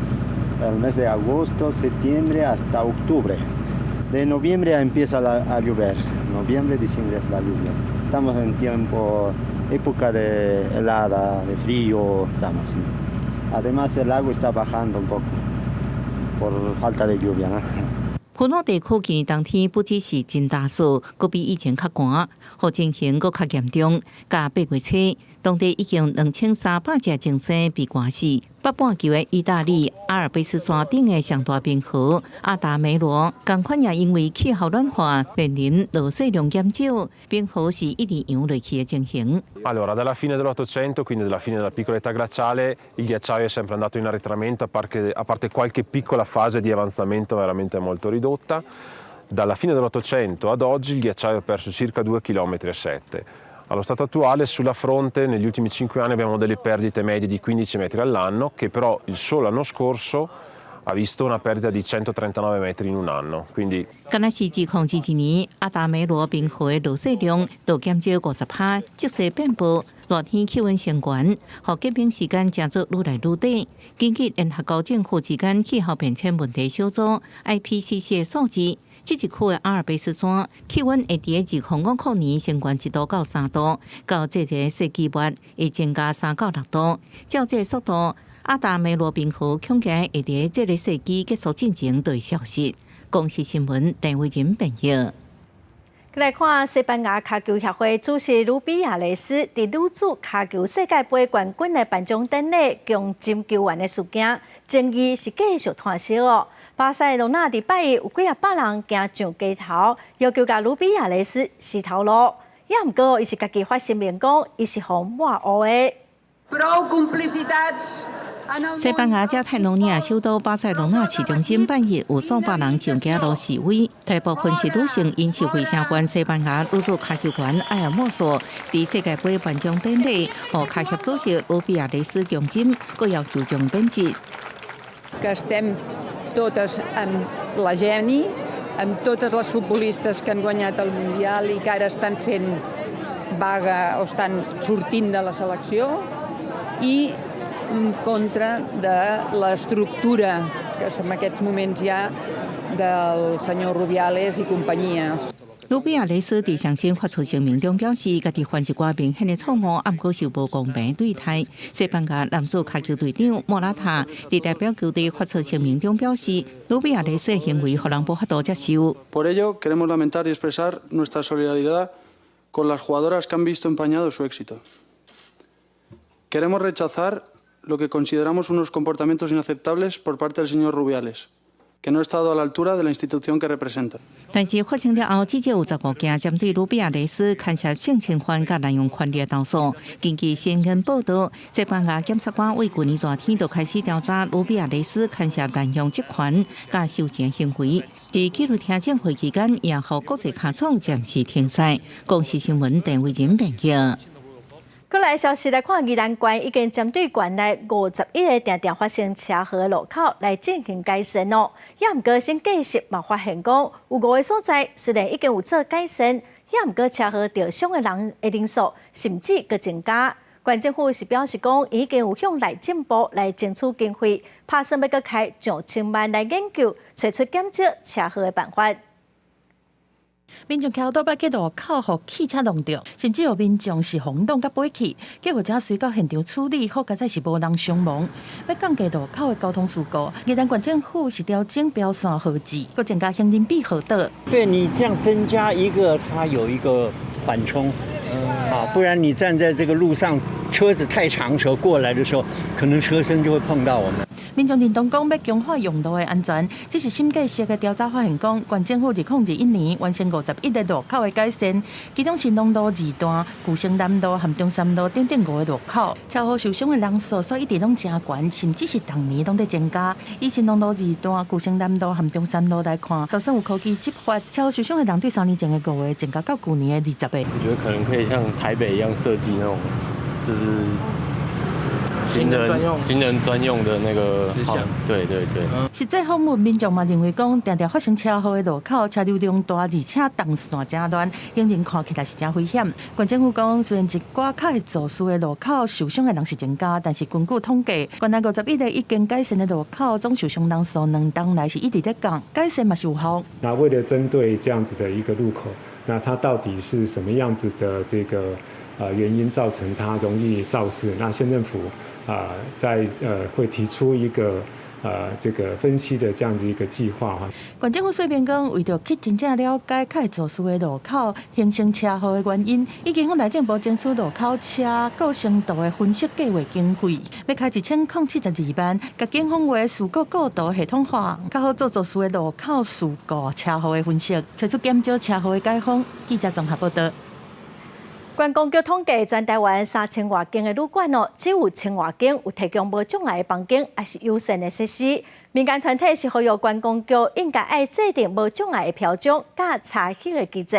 El mes de agosto, septiembre hasta octubre. De noviembre empieza a llover. Noviembre, diciembre es la lluvia. Estamos en tiempo, época de helada, de frío, estamos. Sí. Además el agua está bajando un poco por falta de lluvia, ¿no? 普魯地區今年冬天不只是真大雪，閣比以前較寒，予情形閣較嚴重。佮8月初，當地已經2300隻精牲被寒死。北半球的意大利阿爾卑斯山頂的上大冰河阿達梅羅，仝款也因為氣候暖化，面臨落雪量減少，冰河是一直溶落去的情形。 Allora, dalla fine dell'Ottocento, quindi dalla fine della piccola età glaciale, il ghiacciaio è sempre andato in arretramento, a parte qualche piccola fase di avanzamento veramente molto ridotta. Dalla fine dell'Ottocento ad oggi il ghiacciaio ha perso circa 2,7 km. Allo stato attuale sulla fronte negli ultimi 5 anni abbiamo delle perdite medie di 15 metri all'anno, che però il solo anno scorso ha visto una perdita di 139 metri in un anno. Quindi 敢若是2022年，阿達梅羅冰河的落雪量就減少50%，積雪變薄，熱天氣溫升懸，予結冰時間成做愈來愈短。根據聯合國政府之間氣候變遷問題小組 IPCC 的數字，這一區的阿爾卑斯山氣溫會佇2050年升懸1度到3度，到這個世紀末會增加3到6度。照這個速度，阿達梅羅冰河恐驚會佇這個世紀結束進前就會消失。公視新聞鄧慧仁編譯。來看西班牙跤球協會主席魯比亞雷斯佇女子跤球世界盃冠軍的頒獎典禮，強針球員的事件，爭議是繼續湠燒哦。巴塞隆納佇拜一有幾仔百人行上街頭，要求共魯比亞雷斯洗頭路，也毋過伊是家己發聲明講，伊是予抹烏的。西班牙加泰隆尼亞首都巴塞隆納市中心拜一有數百人上街路示威，大部分是女性，𪜶是為聲援西班牙女子跤球員埃爾莫索佇世界盃頒獎典禮，予跤協主席魯比亞雷斯強針，閣要求將免職。 Que estem totes amb la Jenny, amb totes les futbolistes que han guanyat el Mundial i que ara estan fent vaga o estan sortint de la selecció i en contra de l'estructura que en aquests moments hi ha del senyor Rubiales i companyia. 魯比亞雷斯佇上新發出聲明中表示，家己犯一寡明顯的錯誤，毋過受無公平對待。西班牙男子跤球隊長莫拉塔佇代表球隊發出聲明中表示，魯比亞雷斯的行為予人無法度接受。 Por ello, queremos lamentar y expresar nuestra solidaridad con las jugadoras que han visto empañado su éxito. Queremos rechazar lo que consideramos unos comportamientos inaceptables por parte del señor Rubiales, que no ha estado a la altura de la institución que representa. 代誌發生了後，至少有15件針對魯比亞雷斯牽涉性侵犯佮濫用權力的投訴。根據新聞報道，西班牙檢察官對舊年熱天就開始調查魯比亞雷斯牽涉濫用職權佮收錢行為。佇紀律聽證會期間，也予國際跤總暫時停賽。公視新聞鄧慧仁編譯。閣來消息來看，宜蘭縣已經針對縣內51個定定發生車禍的路口來進行改善哦。也毋過審計室嘛發現講，有五個所在雖然已經有做改善，也毋過車禍著傷的人的人數甚至閣增加。縣政府是表示講，已經有向內政部來爭取經費，拍算欲閣開上千萬來研究，揣出減少車禍的辦法。民眾徛倒擺去路口，予汽車撞著，甚至有民眾是予撞甲飛去。救護車隨到現場處理，好佳哉是無人傷亡。欲降低路口的交通事故，宜蘭縣政府是調整標線號誌，閣增加行人避雨道。對你這樣增加一個，它有一個緩衝，啊，不然你站在這個路上，車子太長時候過來的時候，可能車身就會碰到我們。民眾認同講欲強化用路的安全，只是審計署的調查發現講，縣政府2021年完成51個路口的改善，其中興隆路二段、舊生南路和中山路等等五個路口，車禍受傷的人數煞一直攏誠懸，甚至是逐年攏佇增加。以興隆路二段、舊生南路和中山路來看，就算有科技執法，車禍受傷的人對3年前的五個增加到舊年的20個。我覺得可能可以像台北一樣設計那種，就是行人專用的那個，對對對。實際訪問民眾嘛認為講，定定發生車禍的路口，車流量大，而且動線誠亂，行人看起來是誠危險。縣政府講，雖然一寡較會肇事的路口受傷的人是增加，但是根據統計，縣內51個已經改善的路口，總受傷人數兩冬來是一直咧降，改善嘛是有效。那為了針對這樣子的一個路口，那它到底是什麼樣子的這個原因造成它容易肇事？那縣政府在會提出一個這個分析的這樣子一個計劃哈。縣政府說明講，為著去真正了解較會肇事的路口形成車禍的原因，已經向內政部爭取路口車過程圖的分析計劃經費，欲開1072萬，共警方的事故過圖系統化，較好做肇事的路口事故車禍的分析，揣出減少車禍的解方。記者綜合報道。觀光局統計，全台灣3000外間的旅館哦，只有1000外間有提供無障礙的房間，抑是友善的設施。民間團體是呼籲觀光局應該愛制定無障礙的標準，佮查核的機制。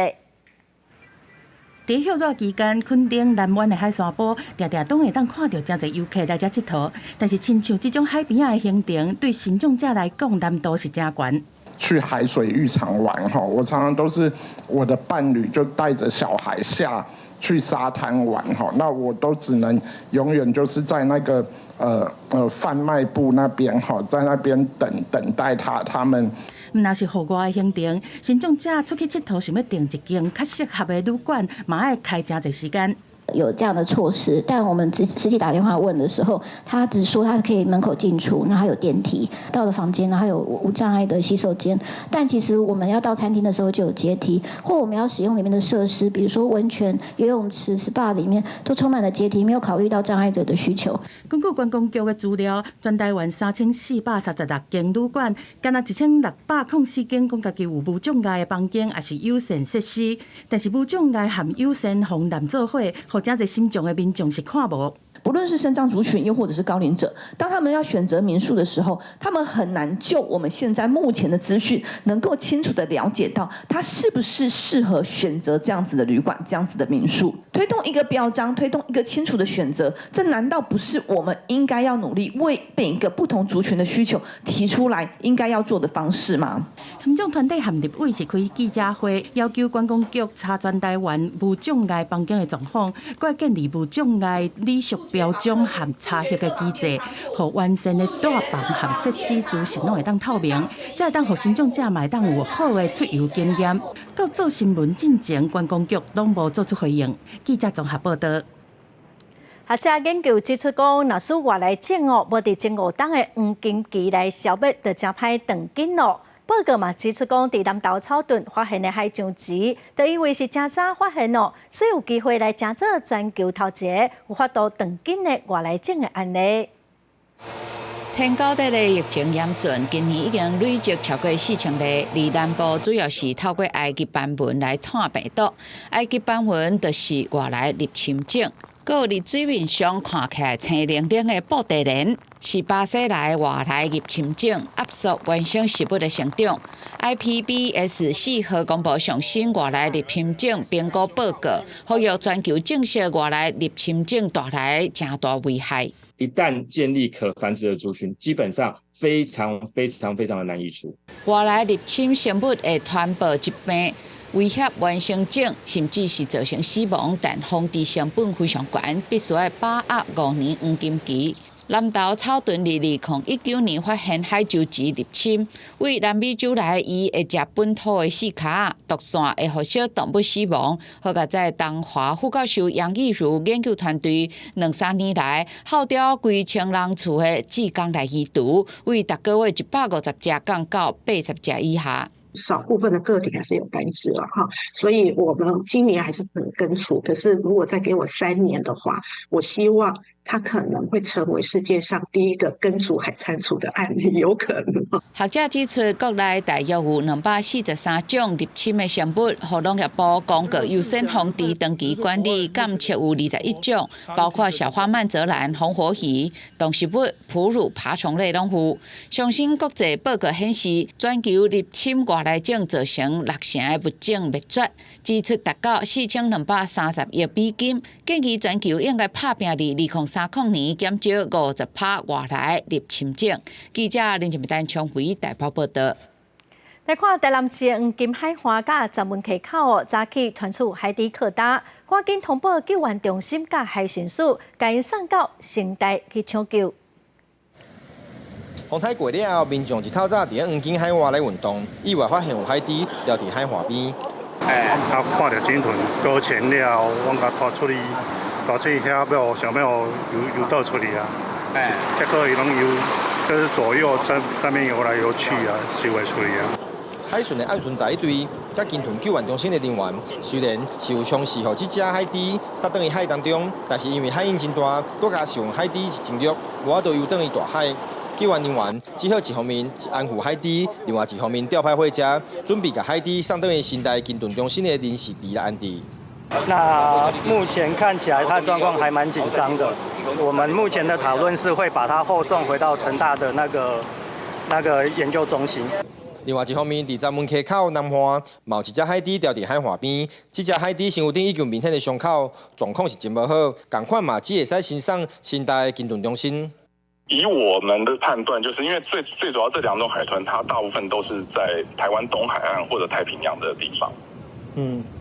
佇暑熱期間，墾丁南灣的海沙埔，定定攏會當看著誠濟遊客來遮𨑨迌。但是，親像這種海邊仔的行程，對身障者來講難度是誠懸。去海水浴場玩哈，我常常都是我的伴侶就帶着小孩下去沙灘玩哈，那我都只能永遠就是在那個販賣部那邊哈，在那邊等待他們。毋但是戶外的行程，身障者出去𨑨迌，想欲訂一間較適合的旅館，嘛愛開誠濟時間。有這樣的措施，但我們實際打電話問的時候，他只說他可以門口進出，然後有電梯到了房間，然後有無障礙的洗手間。但其實我們要到餐廳的時候就有階梯，或我們要使用裡面的設施，比如說溫泉、游泳池、SPA 裡面都充滿了階梯，沒有考慮到障礙者的需求。根據觀光局的資料，全台灣3436間旅館，干焦1604間講家己有無障礙的房間，抑是友善設施，但是無障礙和友善予人做伙，予誠濟身障的民眾是看無。不論是身障族群，又或者是高齡者，當他們要選擇民宿的時候，他們很難就我們現在目前的資訊，能夠清楚地了解到他是不是適合選擇這樣子的旅館、這樣子的民宿。推動一個標章，推動一個清楚的選擇，這難道不是我們應該要努力為每一個不同族群的需求提出來應該要做的方式嗎？身障團體和立委是開記者會，要求觀光局查全台灣無障礙房間的狀況，閣建立無障礙旅宿標準和查核的機制，予完善的蹛房和設施資訊攏會當透明，才會當予身障者嘛會當有好的出遊經驗。到做新聞進前，觀光局攏無做出回應。記者綜合報道。學者研究指出講，若使外來種哦，無佇前五冬的黃金期來消滅，就誠歹斷根咯。報告嘛指出講，佇南投草屯發現的海象蛆，就因為是誠早發現哦，所以有機會來成做全球頭一个有法度斷根的外來種的案例。天狗佇的疫情嚴峻，今年已經累積超過4000例。而南部主要是透過埃及斑蚊來傳病毒，埃及斑蚊就是外來入侵種。閣有佇水面上看起來青靈靈的布地蓮，是巴西來的外來入侵種，壓縮原生植物的成長。IPBES 4號公布上新外來入侵種評估報告，呼籲全球正視外來入侵種帶來誠大危害。一旦建立可繁殖的族群，基本上非常非常非常的難移除。外來入侵生物會傳播疾病，威脅原生種，甚至是造成死亡，但防治成本非常懸，必須愛把握5年黃金期。南投草屯佇2019年發現海鷲蛆入侵，對南美洲來，伊會食本土的四跤，毒線會予小動物死亡。好佳哉東華副教授楊義如研究團隊兩三年來，號召幾千人次的志工來移除，對逐個月150隻降到80隻以下。少部分的個體還是有繁殖了哈，所以我們今年還是很根除。可是如果再給我3年的話，我希望它可能會成為世界上第一個根除海蟾蜍的案例，有可能。學者指出，國內大約有243種入侵的生物，予農業部公告優先防治長期管理監測有21種，包括小花曼澤蘭、紅火魚、動植物、哺乳爬蟲類攏有。上新國際報告顯示，全球入侵外來種造成6成的物種滅絕，支出達到4230億美金。建議全球應該拍拚佇2030年減少50%外來入侵種。記者林靜丹、昌輝台北報道。來看台南市的黃金海岸佮閘門溪口哦，早起傳出海豬崁焦，趕緊通報救援中心佮海巡署，共𪜶送到成大去搶救。風颱過了後，民眾一透早佇咧黃金海岸咧運動，意外發現有海豬牢佇海岸邊。啊，看著鯨豚擱淺了後，阮共拖出去，拖出去遐欲想欲游游倒出去啊。結果伊攏游，就是左右在那邊游來游去啊，游袂出去啊。海巡的岸巡十一隊佮鯨豚救援中心的人員，雖然是有嘗試予這隻海豬殺轉去海當中，但是因為海湧真大，閣加上海豬是真弱，無法度游轉去大海。救援人員只好一方面是安撫海豬，另外一方面調派貨車，準備共海豬送轉去成大鯨豚中心的臨時池來安置。那目前看起來，它狀況還蠻緊張的。我們目前的討論是會把它後送回到成大的那個研究中心。另外一方面，佇閘門溪口南岸，嘛有一隻海豬牢佇海岸邊。這隻海豬身軀頂已經明顯的傷口，狀況是真無好，仝款嘛只會使先送成大的鯨豚中心。以我們的判斷，就是因為最最主要這兩種海豚，它大部分都是在台灣東海岸或者太平洋的地方。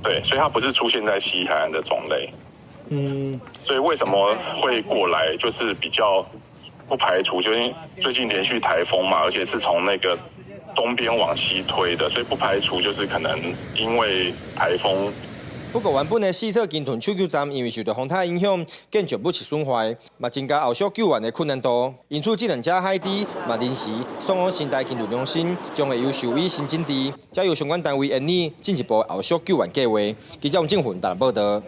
對，所以它不是出現在西海岸的種類。所以為什麼會過來，就是比較不排除，就因為最近連續颱風嘛，而且是從那個東邊往西推的，所以不排除就是可能因為颱風。不過，原本的四所鯨豚搶救站，因為受到風颱影響，建築物是損壞，嘛增加後續救援的困難度。因此，這兩隻海豬嘛臨時送往成大鯨豚中心，將會由獸醫先診治，再由相關單位研擬進一步後續救援計劃。記者王正雲台南報道。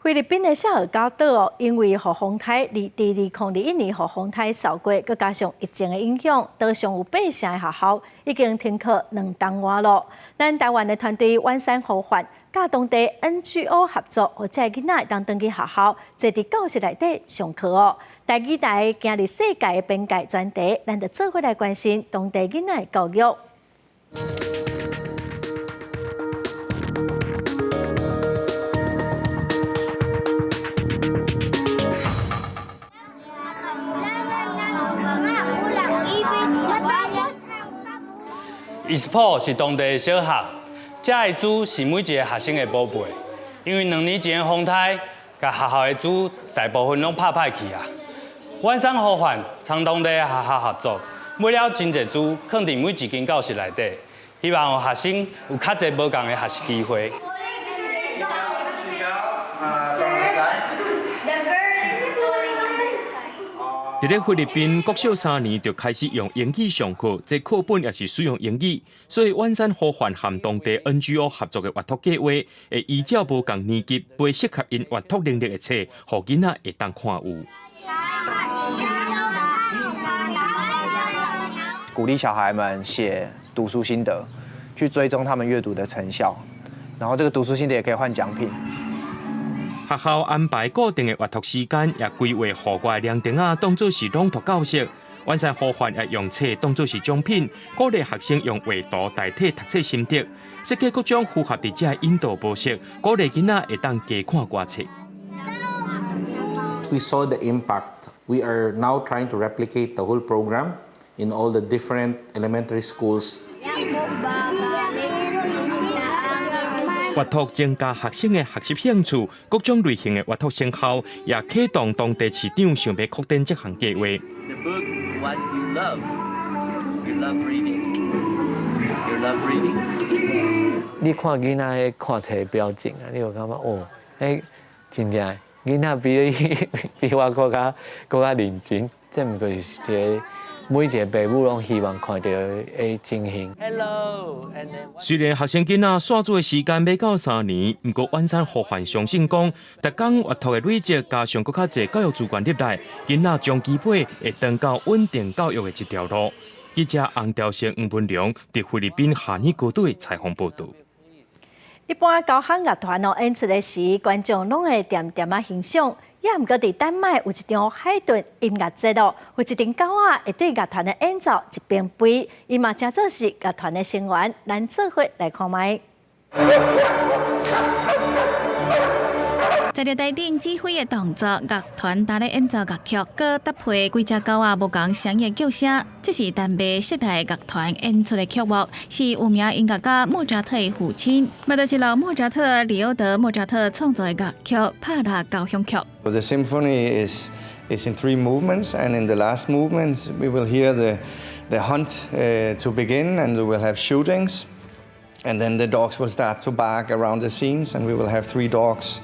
菲律賓的夏爾高島哦，因為予風颱佇2021年予風颱掃過，閣加上疫情的影響，島上有8成的學校已經停課2冬外囉。咱台灣的團隊遠山呼喚，佮當地 NGO 合作，予這个囡仔會當轉去學校，坐佇教室內底上課哦。台語台今日世界的邊界專題，咱就做伙來關心當地囡仔的教育。伊斯普是當地的小學，這的豬是每一個學生的寶貝。因為2年前的風颱，共學校的豬大部分攏拍歹去啊。遠山呼喚，參當地的學校合作，買了真濟豬，囥佇每一間教室內底，希望予學生有較濟無仝的學習機會。佇咧菲律賓，國小3年就開始用英語上課，這課本也是使用英語，所以遠山呼喚和當地 NGO 合作的閱讀計劃，會依照無仝年級買適合𪜶閱讀能力的冊，予囡仔會當看有。鼓勵小孩們寫讀書心得，去追蹤他們閱讀的成效，然後這個讀書心得也可以換獎品。學校安排固定的閱讀時間，也規劃戶外涼亭仔當做是朗讀教室。遠山呼喚也用冊當做是獎品，鼓勵學生用畫圖代替讀冊心得，設計各種符合佇這引導模式，鼓勵囡仔會當加看偌冊。 We saw the impact. We are now trying to replicate the whole program in all the different elementary schools. 閱讀增加學生的學習興趣，各種類型的閱讀成效也啟動當地市長想欲擴展這項計劃。 The book what you love, you love reading, you love reading. 你看囡仔彼看冊的表情啊，你有感覺哦，欸，真正囡仔比你比我閣較閣較認真，這毋過是一個每一个爸母攏希望看著的情形。 Hello，雖然學生囡仔紲煮的時間欲到3年，毋過丸山護範相信講，逐工閱讀的累積，加上閣較濟教育資源入來，囡仔終其尾會轉到穩定教育的這條路。記者洪兆勝、吳文良佇菲律賓哈尼高島採訪報導。一般交響樂團哦演出的時，觀眾攏會恬恬仔欣賞。也毋過佇丹麥有一場海豚音樂節哦，有一陣狗仔會對樂團的演奏一邊飛，伊嘛成做是樂團的成員，咱做伙來看覓。在台頂指揮的動作，樂團擔咧演奏樂曲，閣搭配幾隻狗仔無仝聲的叫聲，這是丹麥室內樂團演出的曲目，是有名音樂家莫扎特的父親，嘛就是老莫扎特里奧德莫扎特創作的樂曲《帕拉交響曲》。 The symphony is in three movements, and in the last movement we will hear the hunt to begin, and we will have shootings, and then the dogs will start to bark around the scenes, and we will have three dogs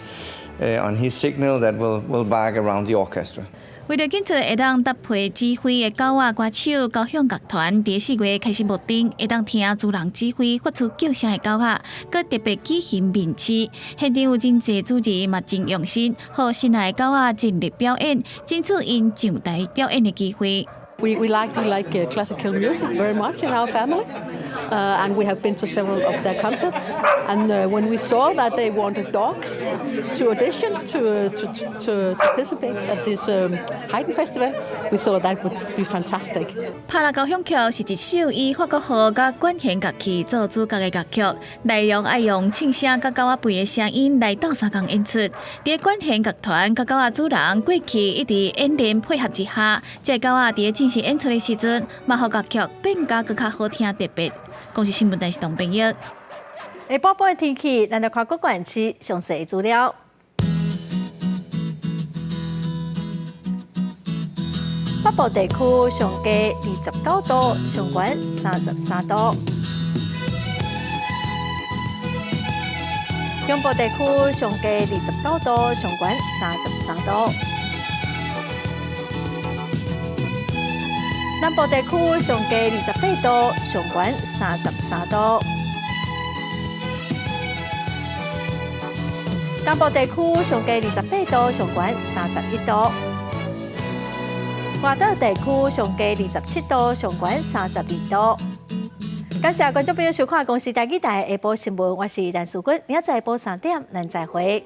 on his signal that will bark around the orchestra. 為著緊出會當搭配指揮的狗仔歌手交響樂團，佇4月開始募丁，會當聽主人指揮發出叫聲的狗仔，閣特別舉行面試。現場有真濟主持嘛真用心，予心愛的狗仔盡力表演，爭取𪜶上台表演的機會。 We like classical music very much in our family, and we have been to several of their concerts. And when we saw that they wanted dogs to audition to participate at this Haydn Festival, we thought that would be fantastic. 帕拉交響曲是一首以法國號佮管弦樂器做主角的樂曲，內容愛用唱聲佮狗仔吠的聲音來鬥相共演出。佇管弦樂團佮狗仔主人過去一直演練配合之下，這個狗仔佇進行演出的時陣，嘛予樂曲變甲閣較好聽特別。公視新聞台是董編譯。下晡的天氣，咱來看各縣市詳細資料。北部地區上低29度，上懸33度。中部地區上低29度，上懸33度。南部地區上低28度，上懸33度。東部地區上低28度，上懸31度。外島地區上低27度，上懸32度。感謝觀眾朋友收看《公視台語台》下晡新聞，我是陳淑君，明仔載下晡3點，咱再會。